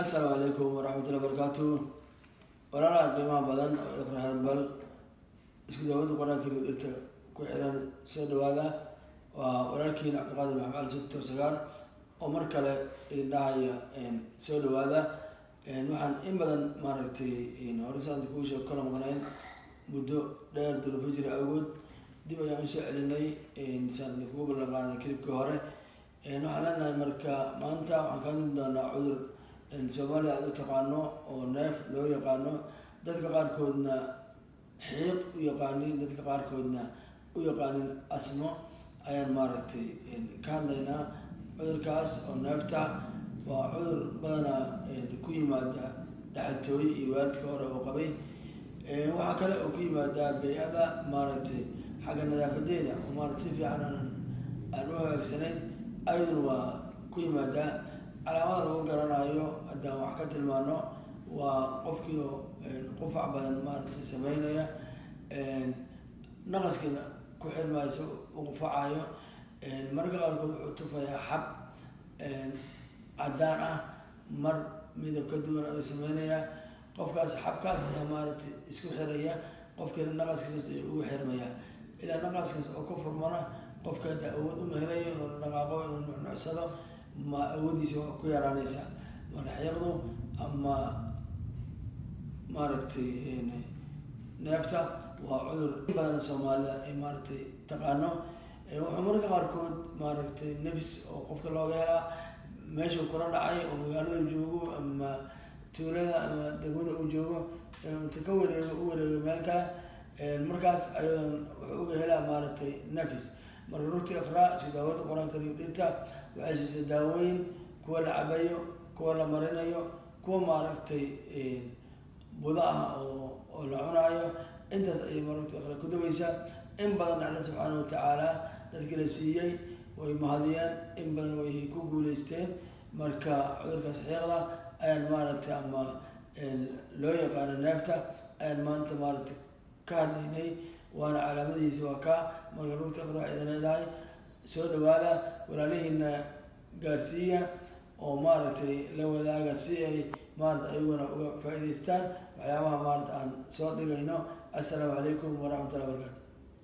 Assalaamu calaykum waraxmatullahi barakaatu. Walaalaha qiimaha badan oo Iqra Herbal, isku daawada Qur-aanka iyo dhirta ku xiran, soo dhawaada. Waa walaalkiin Cabdiqaadir Maxamed Cali Doctor Sagaar oo mar kale idin dhahaya soo dhawaada. Waxaan in badan, maaragtay, hore saan kuu sheeg kala maqnayn muddo dheer duruufo jira awgood. Dib ayaan usoo celinay saan idinkugu ballan qaaday clipkii hore. Waxaan leenahay, marka maanta waxaan ka hadli doonaa cudur Soomaaliya aada u taqaano oo neef loo yaqaano, dadka qaarkoodna xiiq u yaqaanin, dadka qaarkoodna u yaqaanin asmo ayaan, maaragtay, ka hadlaynaa. Cudurkaas oo neefta waa cudur badanaa ku yimaada dhexaltooye iyo waalidka hore oo qabay. Waxaa kale oo ku yimaadaa bey-ada, maaragtay, xagga nadaafadeeda oo, maarata, si fiican aan u hagaagsanayn ayaduna waa ku yimaadaa. Calaamada lagu garanayo haddaan wax ka tilmaano, waa qofkii oo qufac badan, maaragtay, sameynaya, naqaskiina ku xirmayso u qufacayo. Mararka qaarkood wuxuu tufayaa xab caddaan ah, mar midab ka duwan ayuu sameynayaa qofkaas. Xabkaas ayaa, maaragtay, isku xiraya qofkiina, naqaskiisaas ayuu ugu xirmaya. Ilaa naqaskaas oo ka furmana, qofka hadda awood uma helayo inuu dhaqaaqo, inuu nucnucsado, ma awooddiisa waa ku yaraanaysaa. Marka xiiqdu ama, maaragtay, neefta waa cudur in badan Soomaalida ay, maaragtay, taqaano. Wuxuu mararka qaarkood, maaragtay, nafis oo qofka looga helaa meeshuu kula dhacay oo magaalada joogo ama tuulada ama degmada uu joogo, inuu inta ka wareego u wareego meel kale. Markaas ayadoon wuxuu uga helaa, maaragtay, nafis. Marka rugta Iqraa, isku daawada Qur-aanka iyo dhirta, waxay siisay daawooyin, kuwa la cabayo, kuwa la marinayo, kuwa, maaragtay, budo ah oo la cunaayo. Intaas ayay marugta Iqra ku daweysaa. In badan Alle subxaana watacaala dadkii la siiyey way mahadiyeen, in badan way ku guuleysteen. Marka cudurkaas xiiqda ayaan, maaragtay, ama loo yaqaano neefta ayaan maanta, maaragtay, ka hadlaynay, waana calaamadihiisa waa ka. Marka rugta Iqra waxay idin leedahay soo dhawaada, walaalihiina gaarsiiya oo, maaragtay, la wadaaga si ay, maarata, ayaguna uga faa'iidaystaan waxyaabaha, maarata, aan soo dhigayno. Assalaamu calaykum waraxmatullahi barakatu.